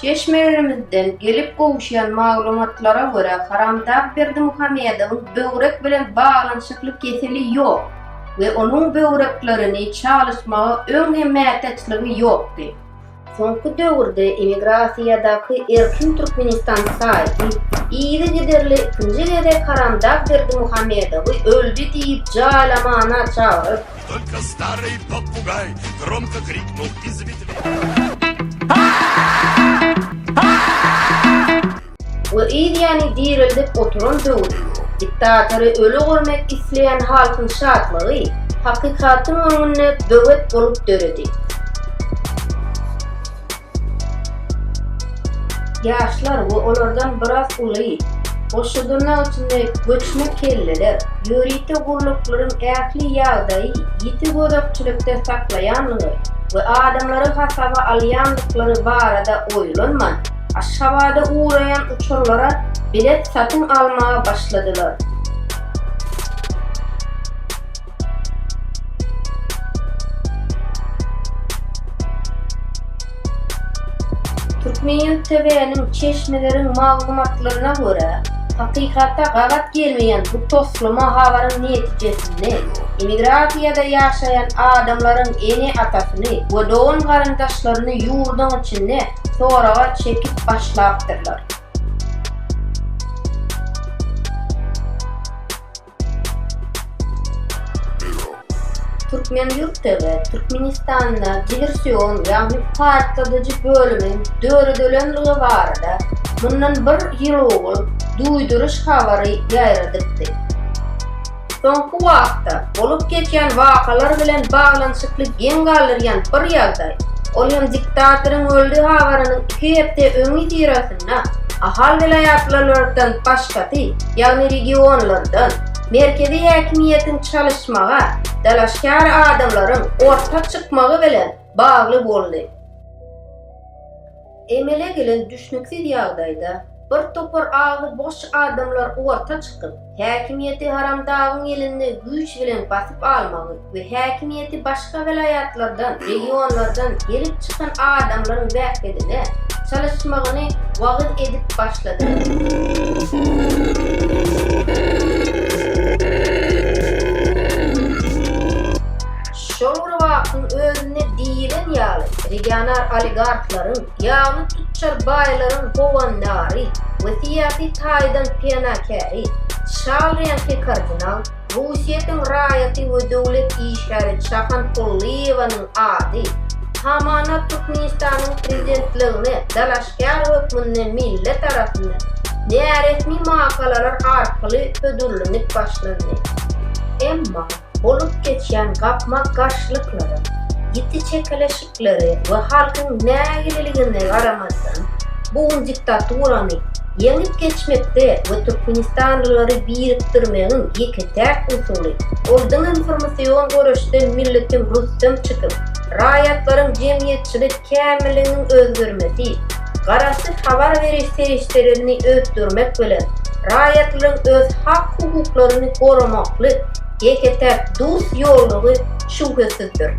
Çeşmelerimizden gelip gowuşýan maglumatlara görä Haramdag Berdimuhamedowyň böwrek bilen baglanyşykly keseli ýok we onuň böwreklerini çalyşmaga öň hem mätäçligi ýokdy. Soňky döwürde emigrasiýadaky Erkin Türkmenistan saýty yzygiderli ikinji gezek Haramdag Berdimuhamedowy öldi diýip jaýlamana çagyryp, Только старый попугай громко крикнул из ветвей. We yz ýany direldip oturan döwri, diktatory öli görmek isleýän halkyň şatlygy hakykatyň öňünde böwet bolup döredi. Ýaşlar we olardan biraz uly, goşa-dyrnak içinde göçme kelleler, ýörite gulluklaryň ähli ýagdaýy ýiti gözegçilikde saklaýanlygy we adamlary hasaba alýandyklary barada oýlanman, Aşgabada ugraýan uçarlara bilet satyn almaga başladylar. Türkmen TV-niň çeşmeleriň maglumatlaryna görä, hakykata gabat gelmeýän bu toslama habaryň netijesinde emigrasiýada ýaşaýan adamlaryň ene-atasyny we dogan-garyndaşlaryny ýurduň içinde soraga çekip başlapdyrlar. Türkmen-Ýurt TV, Türkmenistanda diwersion, ýagny partladyjy bölümiň döredilenligi barada mundan bir ýyl owal duýduryş habary ýaýradypdy. Soňky wagtda bolup geçýän wakalar bilen baglanyşykly geň galdyrýan bir ýagdaý, ol hem diktatoryň öldi habarynyň iki hepde öňüsyrasynda Ahal welaýatlarlardan başgasy, ýagny regionlardan merkezi häkimiýetiň çalyşmaga dalaşgär adamlaryň orta çykmagy bilen bagly boldy. Emele gelen düşnüksiz ýagdaýda bir topar agzy boş adamlar orta çykyp, häkimiýeti Haramdagyň elinde güýç bilen basyp almagy we häkimiýeti başga welaýatlardan, regionlardan gelip çykan adamlaryň bähbidine çalyşmagyny wagyz edip başladylar. Şol bir wagtyň özünde diýlen ýaly, regional oligarhlaryň, ýagny tüçjar baýlaryň howandary we syýasy taýdan penakäri, çal reňkli kardinal, Russiýetiň raýaty we döwlet işgäri Çahan Pullyýewanyň ady hamana Türkmenistanyň prezidentligine dalaşgär hökmünde millet arasynda näresmi makalalar arkaly hödürlenip başlandy. Emma bolup geçýän gapma-garşylyklara, ýiti çekeleşiklere we halkyň nägileligine garamazdan, bu gün diktaturany ýeňip geçmekde we türkmenistanlylary birikdirmegiň ýeke-täk usuly, ol diňe informasion göreşde milletiň rüstem çykyp, raýatlaryň jemgyýetçilik kämilliginiň özgermesi, garaşsyz habar beriş serişdelerini ösdürmek bilen, raýatlaryň öz hak-hukuklaryny goramaklyk ýeke-täk dürs ýollugy şübhesizdir.